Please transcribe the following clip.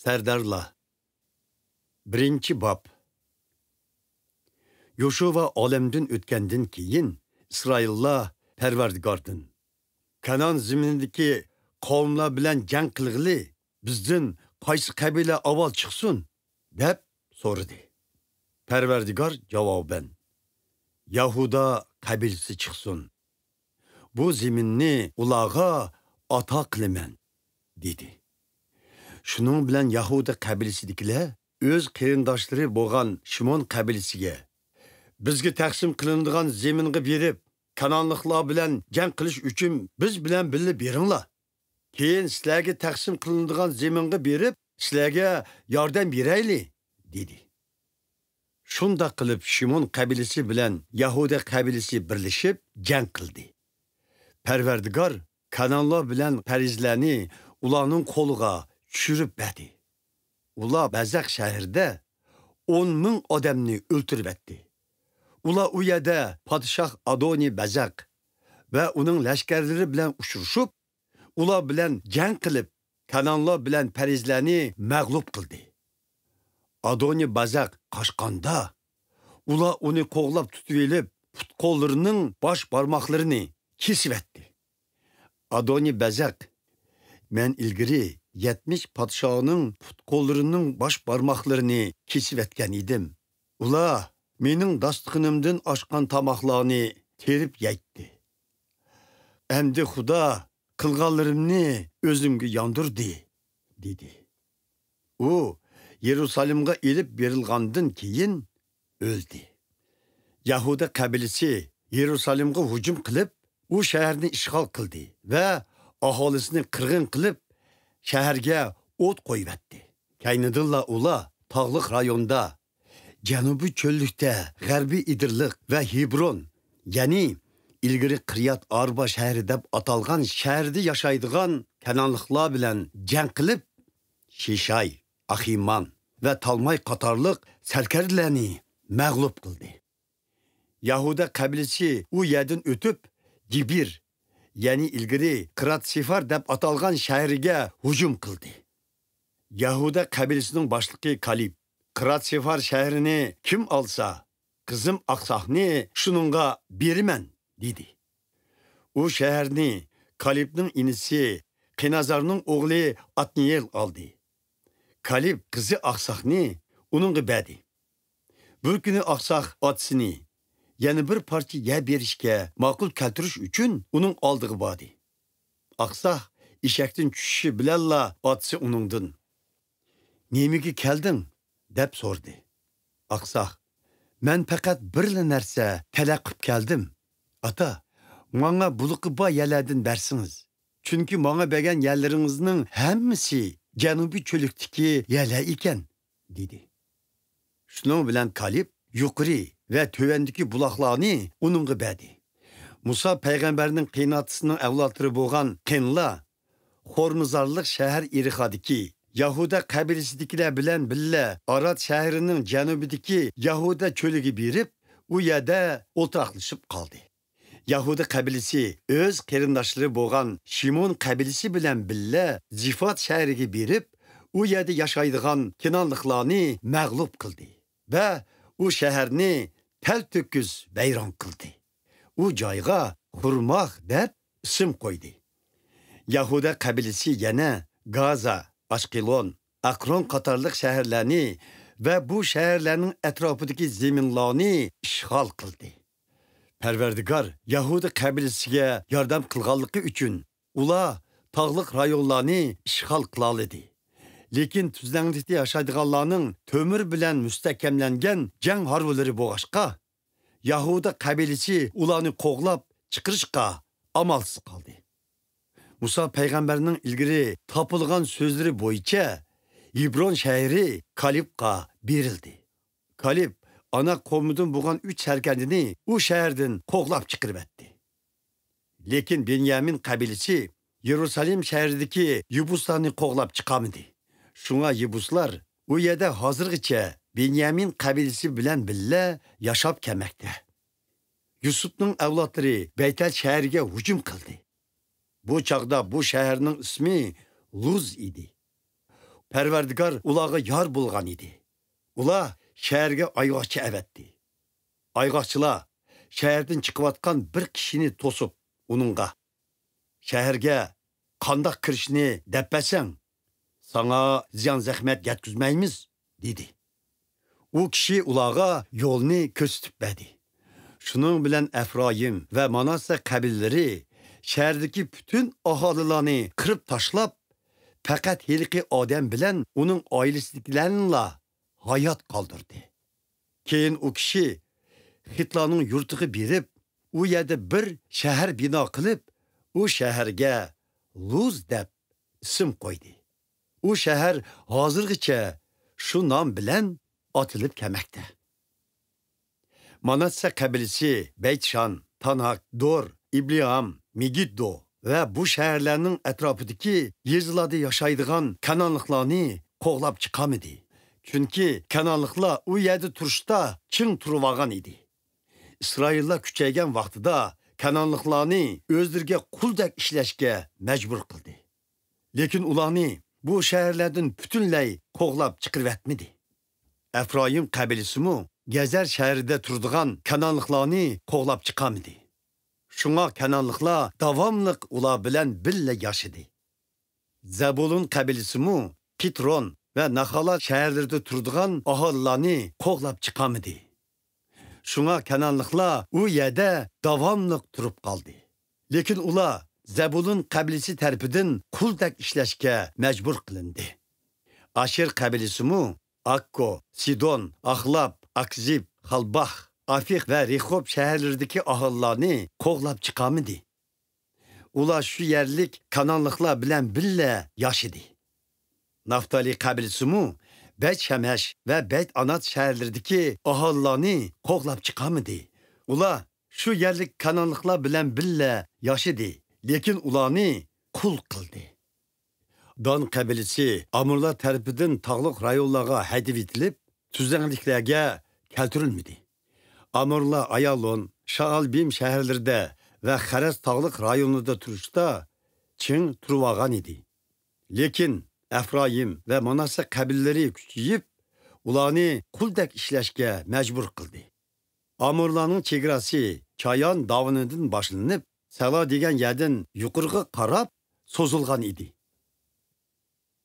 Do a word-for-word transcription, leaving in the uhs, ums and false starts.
سەردارلار. بىرىنچى باب. يوشۇۋا ئالەمدىن ئۆتكەندىن كېيىن، ئىسرائىللار پەرۋەردىگاردىن، «كانان زېمىنىدىكى قەۋملەر بىلەن جەڭ قىلغىلى بىزدىن قايسى قەبىلە ئاۋۋال چىقسۇن؟» دەپ سورىدى. پەرۋەردىگار جاۋابەن، «يەھۇدا قەبىلىسى چىقسۇن. بۇ زېمىننى ئۇلارغا ئاتا قىلىمەن» دېدى. شۇنىڭ بىلەن يەھۇدا قەبىلىسىدىكىلەر ئۆز قېرىنداشلىرى بولغان شىمون قەبىلىسىگە، «بىزگە تەقسىم قىلىنىدىغان زېمىنغا بېرىپ، كانانلىقلار بىلەن جەڭ قىلىش ئۈچۈن بىز بىلەن بىللە بېرىڭلار. كېيىن سىلەرگە تەقسىم قىلىنىدىغان زېمىنغا بېرىپ، سىلەرگە ياردەم بېرەيلى» دېدى. شۇنداق قىلىپ، شىمون قەبىلىسى بىلەن يەھۇدا قەبىلىسى بىرلىشىپ جەڭ قىلدى. پەرۋەردىگار كانانلار بىلەن پەرىزلەرنى ئۇلارنىڭ قولىغا چۈشۈرۈپ بەردى. ئۇلار بەزەق شەھىرىدە ئون مىڭ ئادەمنى ئۆلتۈرۈۋەتتى. ئۇلار ئۇ يەردە پادىشاھ ئادونى بەزەق ۋە ئۇنىڭ لەشكەرلىرى بىلەن ئۇچرىشىپ، ئۇلار بىلەن جەڭ قىلىپ، كانانلار بىلەن پەرىزلەرنى مەغلۇپ قىلدى. ئادونى بەزەق قاچقاندا، ئۇلار ئۇنى قوغلاپ تۇتۇۋېلىپ، پۇت-قوللىرىنىڭ باش بارماقلىرىنى كېسىۋەتتى. ئادونى بەزەق، «مەن ئىلگىرى يەتمىش پادىشاھنىڭ پۇت-قوللىرىنىڭ باش بارماقلىرىنى كېسىۋەتكەن ئىدىم. ئۇلار مېنىڭ داستىخىنىمدىن ئاشقان تاماقلارنى تېرىپ يەيتتى. ئەمدى خۇدا قىلغانلىرىمنى ئۆزۈمگە ياندۇردى» دېدى. ئۇ يېرۇسالېمغا ئېلىپ بېرىلغاندىن كېيىن ئۆلدى. يەھۇدا قەبىلىسى يېرۇسالېمغا ھۇجۇم قىلىپ، ئۇ شەھەرنى ئىشغال قىلدى ۋە ئاھالىسىنى قىرغىن قىلىپ، شەھەرگە ئوت قويۇۋەتتى. كەينىدىنلا ئۇلار تاغلىق رايوندا، جەنۇبىي چۆللۈكتە، غەربىي ئېدىرلىق ۋە ھېبرون، يەنى ئىلگىرى قىريات ئاربا شەھىرى دەپ ئاتالغان شەھەردە ياشايدىغان كانانلىقلار بىلەن جەڭ قىلىپ، شىشاي، ئاخىمان ۋە تالماي قاتارلىق سەركەردىلەرنى مەغلۇپ قىلدى. يەھۇدا قەبىلىسى ئۇ يەردىن ئۆتۈپ، گېبىر، يەنى ئىلگىرى قىرات سېفار دەپ ئاتالغان شەھىرىگە ھۇجۇم قىلدى. يەھۇدا قەبىلىسىنىڭ باشلىقى كالىب، «قىرات سېفار شەھىرىنى كىم ئالسا، قىزىم ئاقساقنى شۇنىڭغا بېرىمەن» دېدى. ئۇ شەھەرنى كالىبنىڭ ئىنىسى قېنازارنىڭ ئوغلى ئاتنىيېل ئالدى. كالىب قىزى ئاقساقنى ئۇنىڭغا بەردى. بىر كۈنى ئاقساق ئاتىسىنى يەنە بىر پارچە يەر بېرىشكە ماقۇل كەلتۈرۈش ئۈچۈن ئۇنىڭ ئالدىغا باردى. ئاقساق ئېشەكتىن چۈشۈشى بىلەنلا ئاتىسى ئۇنىڭدىن، «نېمىگە كەلدىڭ؟» دەپ سورىدى. ئاقساق، «مەن پەقەت بىرلا نەرسە تەلەپ قىلىپ كەلدىم. ئاتا، ماڭا بۇلىقى بار يەرلەردىن بەرسىڭىز. چۈنكى ماڭا بەرگەن يەرلىرىڭىزنىڭ ھەممىسى جەنۇبىي چۆللۈكتىكى يەرلەر ئىكەن» دېدى. شۇنىڭ بىلەن كالىب يۇقىرى ۋە تۆۋەندىكى بۇلاقلارنى ئۇنىڭغا بەردى. مۇسا پەيغەمبەرنىڭ قېيىنئاتىسىنىڭ ئەۋلادلىرى بولغان قېنلار خورمىزارلىق شەھەر ئېرىخادىكى يەھۇدا قەبىلىسىدىكىلەر بىلەن بىللە ئارات شەھىرىنىڭ جەنۇبىدىكى يەھۇدا چۆلىگە بېرىپ، ئۇ يەردە ئولتۇراقلىشىپ قالدى. يەھۇدا قەبىلىسى ئۆز قېرىنداشلىرى بولغان شىمون قەبىلىسى بىلەن بىللە زىفات شەھىرىگە بېرىپ، ئۇ يەردە ياشايدىغان كېنانلىقلارنى مەغلۇپ قىلدى ۋە ئۇ شەھەرنى تەلتۆكۈس ۋەيران قىلدى. ئۇ جايغا خۇرماخ دەپ ئىسىم قويدى. يەھۇدا قەبىلىسى يەنە گازا، ئاشقېلون، ئەقرون قاتارلىق شەھەرلەرنى ۋە بۇ شەھەرلەرنىڭ ئەتراپىدىكى زېمىنلارنى ئىشغال قىلدى. پەرۋەردىگار يەھۇدا قەبىلىسىگە ياردەم قىلغانلىقى ئۈچۈن، ئۇلار تاغلىق رايونلارنى ئىشغال قىلالىدى. لېكىن تۈزلەڭلىكتە ياشايدىغانلارنىڭ تۆمۈر بىلەن مۇستەھكەملەنگەن جەڭ ھارۋىلىرى بولغاچقا، يەھۇدا قەبىلىسى ئۇلارنى قوغلاپ چىقىرىشقا ئامالسىز قالدى. مۇسا پەيغەمبەرنىڭ ئىلگىرى تاپىلغان سۆزلىرى بويىچە ھېبرون شەھىرى كالىبقا بېرىلدى. كالىب ئاناق قوۋمىدىن بولغان ئۈچ سەركەردىنى ئۇ شەھەردىن قوغلاپ چىقىرىۋەتتى. لېكىن بېنيامىن قەبىلىسى يېرۇسالېم شەھىرىدىكى يېبۇسلارنى قوغلاپ چىقارمىدى. شۇڭا يېبۇسلار ئۇ يەردە ھازىرغىچە بېنيامىن قەبىلىسى بىلەن بىللە ياشاپ كەلمەكتە. يۈسۈپنىڭ ئەۋلادلىرى بەيتەل شەھىرىگە ھۇجۇم قىلدى. بۇ چاغدا بۇ شەھەرنىڭ ئىسمى لۇز ئىدى. پەرۋەردىگار ئۇلارغا يار بولغان ئىدى. ئۇلار شەھەرگە ئايغاقچى ئەۋەتتى. ئايغاقچىلار شەھەردىن چىقىۋاتقان بىر كىشىنى توسۇپ، ئۇنىڭغا، «شەھەرگە قانداق كىرىشنى دەپ بەرسەڭ، ساڭا زىيان-زەخمەت يەتكۈزمەيمىز» دېدى. ئۇ كىشى ئۇلارغا يولنى كۆرسىتىپ بەردى. شۇنىڭ بىلەن ئەفرايىم ۋە ماناسسە قەبىلىلىرى شەھەردىكى پۈتۈن ئاھالىلارنى قىرىپ تاشلاپ، پەقەت ھېلىقى ئادەم بىلەن ئۇنىڭ ئائىلىسىدىكىلەرنىلا ھايات قالدۇردى. كېيىن ئۇ كىشى خىتلارنىڭ يۇرتىغا بېرىپ، ئۇ يەردە بىر شەھەر بىنا قىلىپ، ئۇ شەھەرگە لۇز دەپ ئىسىم قويدى. ئۇ شەھەر ھازىرغىچە شۇ نام بىلەن ئاتىلىپ كەلمەكتە. ماناسسە قەبىلىسى بەيتشان، تاناك، دور، ئىبلىئام، مېگىددو ۋە بۇ شەھەرلەرنىڭ ئەتراپىدىكى يېزىلاردا ياشايدىغان كەنئانلىقلارنى قوغلاپ چىقالمىدى. چۈنكى كەنئانلىقلار ئۇ يەردە تۇرۇشتا چىڭ تۇرۇۋالغان ئىدى. ئىسرائىللار كۈچەيگەن ۋاقتىدا كەنئانلىقلارنى ئۆزلىرىگە قۇلدەك ئىشلەشكە مەجبۇر قىلدى. لېكىن ئۇلارنى بۇ شەھەرلەردىن پۈتۈنلەي قوغلاپ چىقىرىۋەتمىدى. ئەفرايىم قەبىلىسىمۇ گەزەر شەھىرىدە تۇرىدىغان كەنئانلىقلارنى قوغلاپ چىقالمىدى. شۇڭا كەنئانلىقلار داۋاملىق ئۇلار بىلەن بىللە ياشىدى. زەبۇلۇن قەبىلىسىمۇ قىترون ۋە ناخالا شەھەرلىرىدە تۇرىدىغان ئاھالىلارنى قوغلاپ چىقالمىدى. شۇڭا كەنئانلىقلار ئۇ يەردە داۋاملىق تۇرۇپ قالدى. لېكىن ئۇلار زەبۇلۇن قەبىلىسى تەرىپىدىن قۇلدەك ئىشلەشكە مەجبۇر قىلىندى. ئاشېر قەبىلىسىمۇ ئاككو، سىدون، ئاخلاپ، ئاكزىب، خالباخ، ئافىق ۋە رېخوب شەھەرلىرىدىكى ئاھالىلارنى قوغلاپ چىقالمىدى. ئۇلار شۇ يەرلىك كانانلىقلار بىلەن بىللە ياشىدى. نافتالىي قەبىلىسىمۇ بەيت شەمەش ۋە بەيت ئانات شەھەرلىرىدىكى ئاھالىلارنى قوغلاپ چىقارمىدى. ئۇلار شۇ يەرلىك كانانلىقلار بىلەن بىللە ياشىدى، لېكىن ئۇلارنى قۇل قىلدى. دان قەبىلىسى ئامۇرلار تەرىپىدىن تاغلىق رايونلارغا ھەيدىۋېتىلىپ، تۈزلەڭلىكلەرگە كەلتۈرۈلمىدى. ئامۇرلار ئايالون، شائالبىم شەھەرلىرىدە ۋە خەرەس تاغلىق رايونىدا تۇرۇشتا چىڭ تۇرۇۋالغان ئىدى. لېكىن ئەفرايىم ۋە ماناسسە قەبىلىلىرى كۈچىيىپ، ئۇلارنى قۇلدەك ئىشلەشكە مەجبۇر قىلدى. ئامۇرلارنىڭ چېگراسى چايان داۋىنىدىن باشلىنىپ، سەلا دېگەن يەردىن يۇقىرىغا قاراپ سوزۇلغان ئىدى.